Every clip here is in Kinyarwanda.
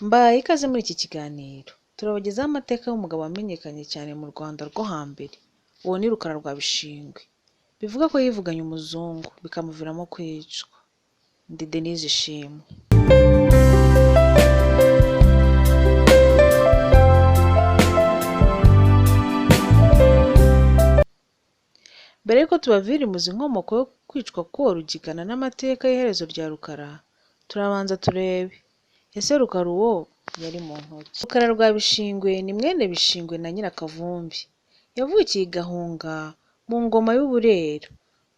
Mbahaye ikaze muri iki kiganiro. Turabagezaho amateka y'umugabo wamenyekanye cyane mu Rwanda rwo hambere. Uwo ni Rukara rwa Bishingwe. Bivuga ko yivuganye umuzungu bikamuviramo kwicwa. Ndi Denise Ishimwe. Mbere y'uko tubavira imuzi inkomoko yo kwicwa k'uwo Rugigana n'amateka y'iherezo rya Rukara, turabanza turebe ese Rukara uwo yari muntu ki? Rukara rwa Bishingwe ni mwene Bishingwe na Nyirakavumbi. Yavukiye i Gahunga mu ngoma y'u Burera.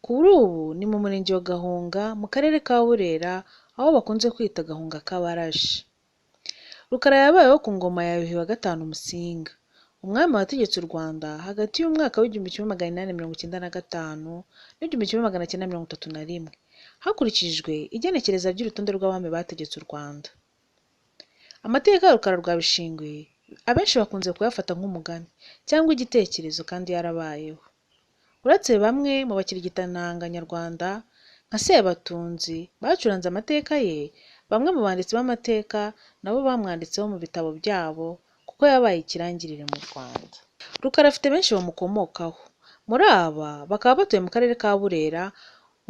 Kuri ubu ni mu murenge wa Gahunga mu karere ka Burera aho bakunze kwita Gahunga k'Abarashi. Rukara yabayeho ku ngoma ya Yuhi wa V Musinga, umwami wategetse u Rwanda hagati y'umwaka w'1895 n'1931, hakurikijwe igenekereza ry'urutonde rw'abami bategetse u Rwanda. Amateka ya Rukara rwa Bishingwe abenshi bakunze kuyafata nk'umugani cyangwa igitekerezo kandi yarabayeho. Uretse bamwe mu bakirigitananga nyarwanda nka Sebatunzi bacuranze amateka ye, bamwe mu banditsi b'amateka nabo bamwanditseho mu bitabo byabo kuko yabaye ikirangirire mu Rwanda. Rukara afite benshi bamukomokaho. Muri aba bakaba batuye mu karere ka Burera,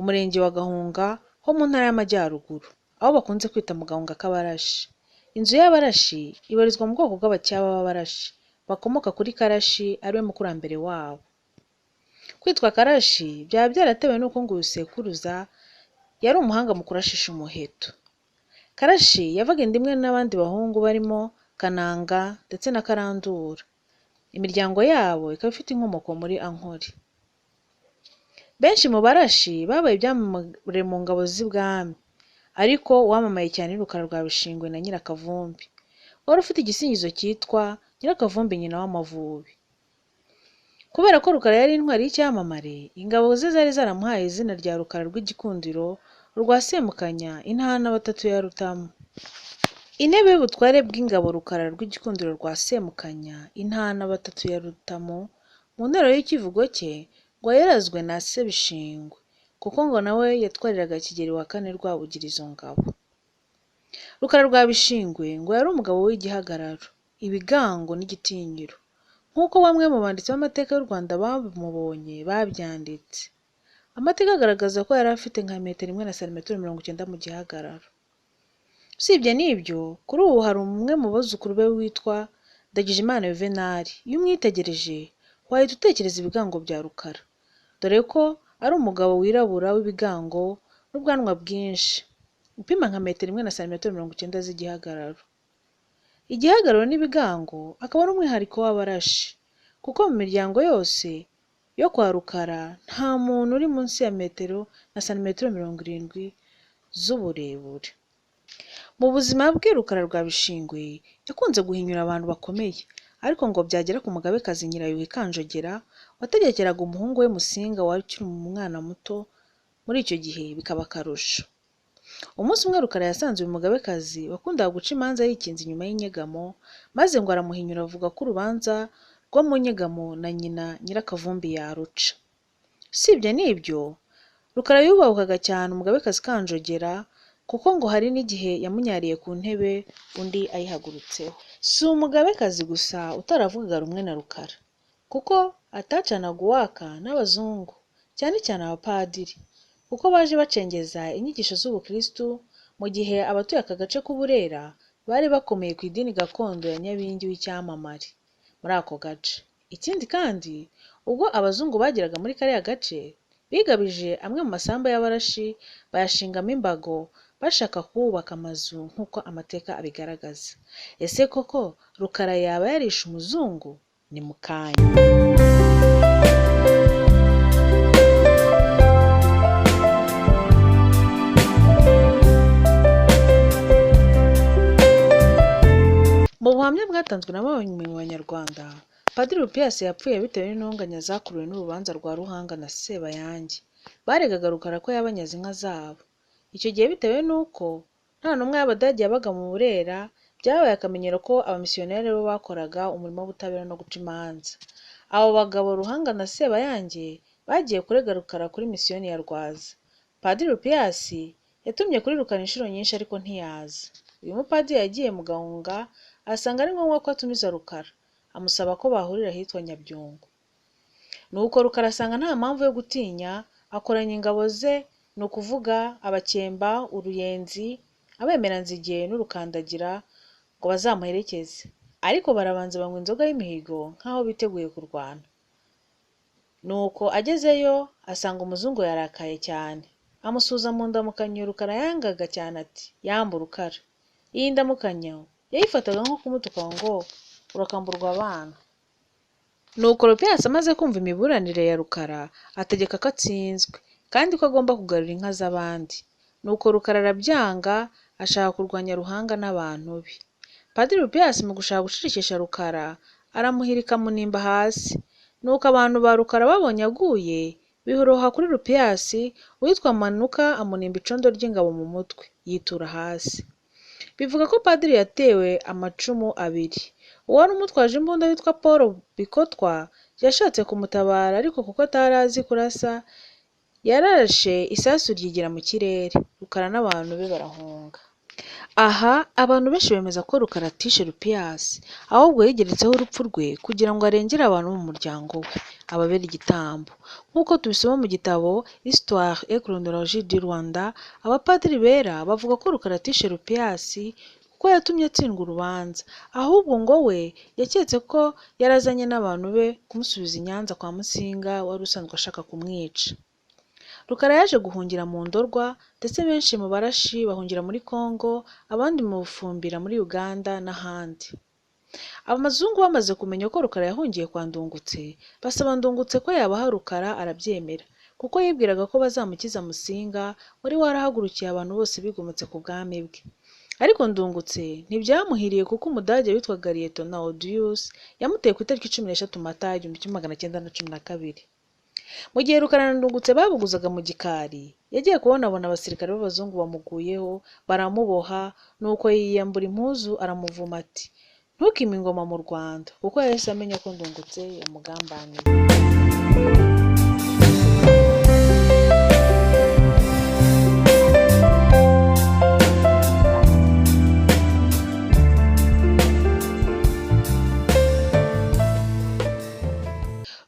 umurenge wa Gahunga ho mu ntara y'Amajyaruguru, aho bakunze kwita mu Gahunga k'Abarashi. Inzu y'Abarashi ibarizwa mu bwoko bw'Abacyaba b'Abarashi, bakomoka kuri Karashi ariwe mukurambere wabo. Kwitwa Karashi byaba byaratewe n'uko ngo uyu sekuruza yari umuhanga mu kurashisha umuheto. Karashi yavaga inda imwe n'abandi bahungu barimo Kananga ndetse na Karandura. Imiryango yabo ikaba ifite inkomoko muri Ankole. Benshi mu Barashi babaye ibyamamare mu ngabo z'ibwami, ariko uwamamaye cyane ni Rukara rwa Bishingwe na Nyirakavumbi, wari ufite igisingizo cyitwa Nyirakavumbi nyina w'Amavubi. Kubera ko Rukara yari intwari y'icyamamare, ingabo ze zari zaramuhaye izina rya Rukara rw'Igikundiro, urwa Semukanya, Intahana batatu ya Rutamu. Intebe y'ubutware bw'ingabo Rukara rw'Igikundiro rwa Semukanya, Intahana batatu ya Rutamu, mu nteruro y'ikivugo cye ngo yarazwe na se Bishingwe, kuko ngo nawe yatwariraga Kigeli wa kane Rwabugili izo ngabo. Rukara rwa Bishingwe ngo yari umugabo w'igihagararo, ibigango n'igitinyiro, nk'uko bamwe mu banditsi b'amateka y'u Rwanda bamubonye babyanditse. Amateka agaragaza ko yari afite nka metero imwe na santimetero 90 mu gihagararo. Usibye n'ibyo, kuri ubu hari umwe mu buzukuru be witwa Ndagijimana Juvenal. Iyo umwitegereje wahita utekereza ibigango bya Rukara, dore ko ari umugabo wirabura w'ibigango n'ubwanwa bwinshi, upima nka metero imwe na santimetero 90 z'igihagararo. Igihagararo n'ibigango akaba ari umwihariko w'Abarashi, kuko mu miryango yose yo kwa Rukara nta muntu uri munsi ya metero na santimetero 70 z'uburebure. Mu buzima bwe Rukara rwa Bishingwe yakunze guhinyura abantu bakomeye, ariko ngo byagera ku mugabekazi Nyirayuhi Kanjogera wategekeraga umuhungu we Musinga wari ukiri umwana muto muri icyo gihe bikaba akarusho. Umunsi umwe Rukara yasanze uyu mugabekazi wakundaga guca imanza yikinze inyuma y'inyegamo, maze ngo aramuhinyura avuga ko urubanza rwo mu nyegamo na nyina Nyirakavumbi yaruca. Usibye n'ibyo, Rukara yubahukaga cyane umugabekazi Kanjogera kuko ngo hari n'igihe yamunyariye ku ntebe undi ayihagurutseho. Si umugabekazi gusa utaravugaga rumwe na Rukara, kuko atacanaga uwaka n'abazungu, cyane cyane abapadiri, kuko baje bacengeza inyigisho z'ubukristu mu gihe abatuye aka gace k'u Burera bari bakomeye ku idini gakondo ya Nyabingi w'icyamamare muri ako gace. Ikindi kandi, ubwo abazungu bageraga muri kariya gace, bigabije amwe mu masambu y'Abarashi bayashingamo imbago bashaka kuhubaka amazu nk'uko amateka abigaragaza. Ese koko Rukara yaba yarishe umuzungu? Ni mu kanya. Mu buhamya bwatanzwe na bamwe mu Banyarwanda, Padiri Papias yapfuye bitewe n'intonganya zakuruwe n'urubanza rwa Ruhanga na Sebayange baregaga Rukara ko yabanyaze inka zabo. Icyo gihe bitewe n'uko nta ntumwa y'Abadage yabaga mu Burera, byabaye akamenyero ko abamisiyoneri aribo bakoraga umurimo w'ubutabera no guca imanza. Abo bagabo Ruhanga na Sebayange bagiye kurega Rukara kuri misiyoni ya Rwaza. Padiri Papias yatumye kuri Rukara inshuro nyinshi ariko ntiyaza. Uyu mupadiri yagiye mu Gahunga asanga ari ngombwa ko atumiza Rukara, amusaba ko bahurira ahitwa Nyabyungo. Nuko Rukara asanga nta mpamvu yo gutinya, akoranya ingabo ze, ni ukuvuga Abakemba, Uruyenzi, Abemeranzige n'Urukandagira ngo bazamuherekeze, ariko barabanza banywa inzoga y'imihigo nk'aho biteguye kurwana. Nuko agezeyo asanga umuzungu yarakaye cyane, amusuhuza mu ndamukanyo Rukara yangaga cyane ati "Yambu Rukara." Iyi ndamukanyo yayifataga nko kumutuka ngo urakamburwa abana. Nuko Rupias amaze kumva imiburanire ya Rukara ategeka ko atsinzwe kandi ko agomba kugarura inka z'abandi. Nuko Rukara arabyanga ashaka kurwanya Ruhanga n'abantu be. Padiri Rupias mu gushaka gucecekesha Rukara aramuhirika amunimba hasi. Nuko abantu ba Rukara babonye aguye biroha kuri Rupias, uwitwa Manuka amunimba icondo ry'ingabo mu mutwe yitura hasi. Bivuga ko padiri yatewe amacumu abiri. Uwari umutwaje imbunda witwa Paul Bikotwa yashatse kumutabara ariko kuko atari azi kurasa yararashe isasu ryigira mu kirere, Rukara n'abantu be barahunga. Aha abantu benshi bemeza ko Rukara atishe Rupias, ahubwo yigeretseho urupfu rwe kugira ngo arengere abantu bo mu muryango we, ababere igitambo. Nk'uko tubisoma mu gitabo Histoire et Chronologie du Rwanda, abapadiri bera bavuga ko Rukara atishe Rupias kuko yatumye atsindwa urubanza, ahubwo ngo we yaketse ko yarazanye n'abantu be kumusubiza i Nyanza kwa Musinga wari usanzwe ashaka kumwica. Rukara yaje guhungira mu Ndorwa, ndetse benshi mu Barashi bahungira muri Congo, abandi mu Bufumbira muri Uganda n'ahandi. Abazungu bamaze kumenya ko Rukara yahungiye kwa Ndungutse, basaba Ndungutse ko yabaha Rukara arabyemera, kuko yibwiraga ko bazamukiza Musinga wari warahagurukiye abantu bose bigometse ku bwami bwe. Ariko Ndungutse ntibyamuhiriye kuko Umudage witwaga Liyetona Odius yamuteye ku itariki 13 Mata 1912. Mu gihe Rukara na Ndungutse babuguzaga mu gikari, yagiye kubonabona abasirikare b'abazungu bamuguyeho, baramuboha, nuko yiyambura impuzu aramuvuma ati "Ntukime ingoma mu Rwanda," kuko yahise amenya ko Ndungutse yamugambaniye.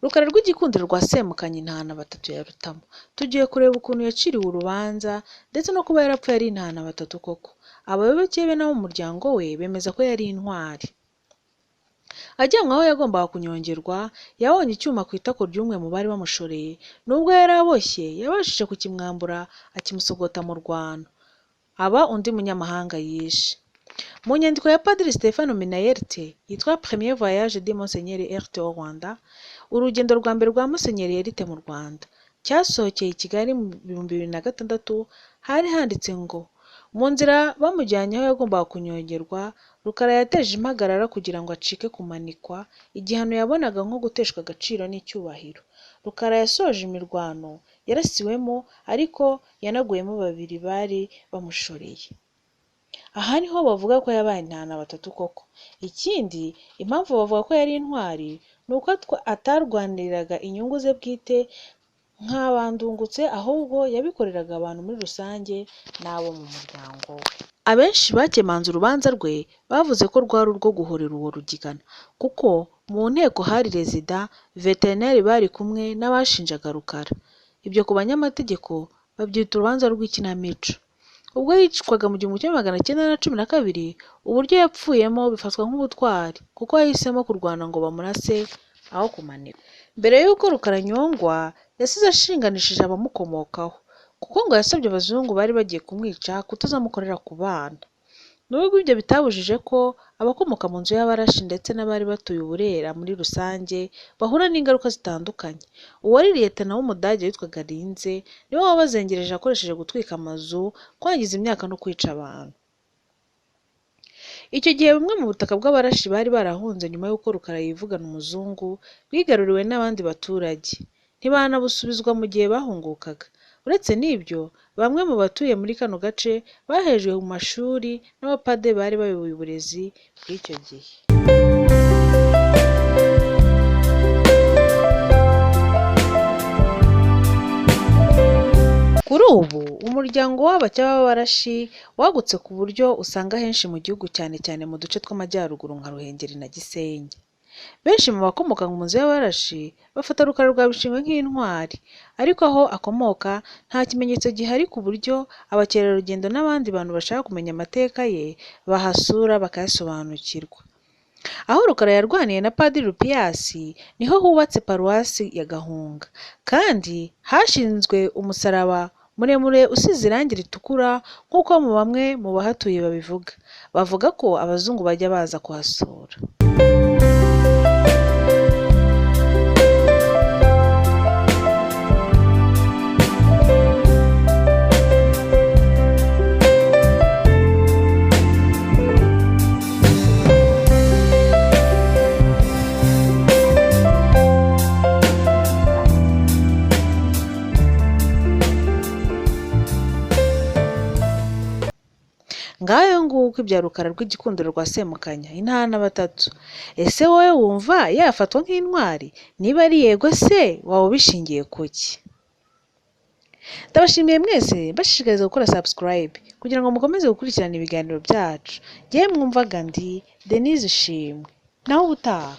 Rukara rw'igikundiro rwa Semukanyi Intahana batatu ya Rutamu. Tugiye kureba ukuntu yaciriwe urubanza ndetse no kuba yarapfuye ari intahana batatu koko. Abayoboke be n'abo mu muryango we bemeza ko yari intwari. Ajyanwe aho yagombaga kunyongerwa, yabonye icyuma ku itako ry'umwe mu bari bamushoreye, nubwo yari aboshye yabashije kukimwambura akimusogota mu rwano, aba undi munyamahanga yishe. Mu nyandiko ya Padiri Stefano Minayerte yitwa Premier Voyage de Monseigneur Herté au Rwanda, urugendo rwa mbere rwa Musenyeri Herite mu Rwanda, cyasohokeye i Kigali mu 2006, hari handitse ngo mu nzira bamujyanye aho yagombaga kunyongerwa, Rukara yateje impagarara kugira ngo acike kumanikwa, igihano yabonaga nko guteshwa agaciro n'icyubahiro. Rukara yasoje imirwano yarasiwemo ariko yanaguyemo babiri bari bamushoreye. Aha niho bavuga ko yabaye intahana batatu koko. Ikindi impamvu bavuga ko yari intwari ni uko atarwaniriraga inyungu ze bwite nk'abandungutse, ahubwo yabikoreraga abantu muri rusange n'abo mu muryango we. Abenshi bakemanze urubanza rwe bavuze ko rwari urwo guhorera uwo Rugigana, kuko mu nteko hari Rezida, veterineri bari kumwe n'abashinjaga Rukara. Ibyo ku banyamategeko babyita urubanza rw'ikinamico. Ubwo yicwaga mu 1912, uburyo yapfuyemo bifatwa nk'ubutwari kuko yahisemo kurwana ngo bamurase aho kumanikwa. Mbere y'uko Rukara anyongwa, yasize ashinganishije abamukomokaho, kuko ngo yasabye abazungu bari bagiye kumwica kutazamukorera ku bana. Nubwo ibyo bitabujije ko abakomoka mu nzu y'Abarashi ndetse n'abari batuye Uburera muri rusange bahura n'ingaruka zitandukanye. Uwari Liyetona w'Umudage witwaga Linze niwe wabazengereje akoresheje gutwika amazu, kwangiza imyaka no kwica abantu. Icyo gihe bumwe mu butaka bw'Abarashi bari barahunze nyuma y'uko Rukara yivugana umuzungu, bwigaruriwe n'abandi baturage, ntibanabusubizwa mu gihe bahungukaga. Uretse n'ibyo, bamwe mu batuye muri kano gace bahejwe mu mashuri n'abapadiri bari bayoboye uburezi bw'icyo gihe. Kuri ubu umuryango w'Abacyaba b'Abarashi wagutse ku buryo usanga henshi mu gihugu cyane cyane mu duce tw'amajyaruguru nka Ruhengeri na Gisenyi. Benshi mu bakomoka mu nzu y'Abarashi bafata Rukara rwa Bishingwe nk'intwari, ariko aho akomoka nta kimenyetso gihari ku buryo abakerarugendo n'abandi bantu bashaka kumenya amateka ye bahasura bakayasobanukirwa. Aho Rukara yarwaniye na Padiri Lupiyasi niho hubatse Paruwasi ya Gahunga, kandi hashinzwe umusaraba muremure usize irangi ritukura nk'uko bamwe mu bahatuye babivuga. Bavuga ko abazungu bajya baza kuhasura. Ngayo nguko ibya Rukara rw'igikundiro rwa Semukanya, intahana batatu. Ese wowe wumva yafatwa nk'intwari? Niba ari yego se waba ubishingiye ku ki? Ndabashimiye mwese, mbashishikariza gukora subscribe kugira ngo mukomeze gukurikirana ibiganiro byacu. Njyewe mwumvaga ndi Denise Ishimwe. Naho ubutaha.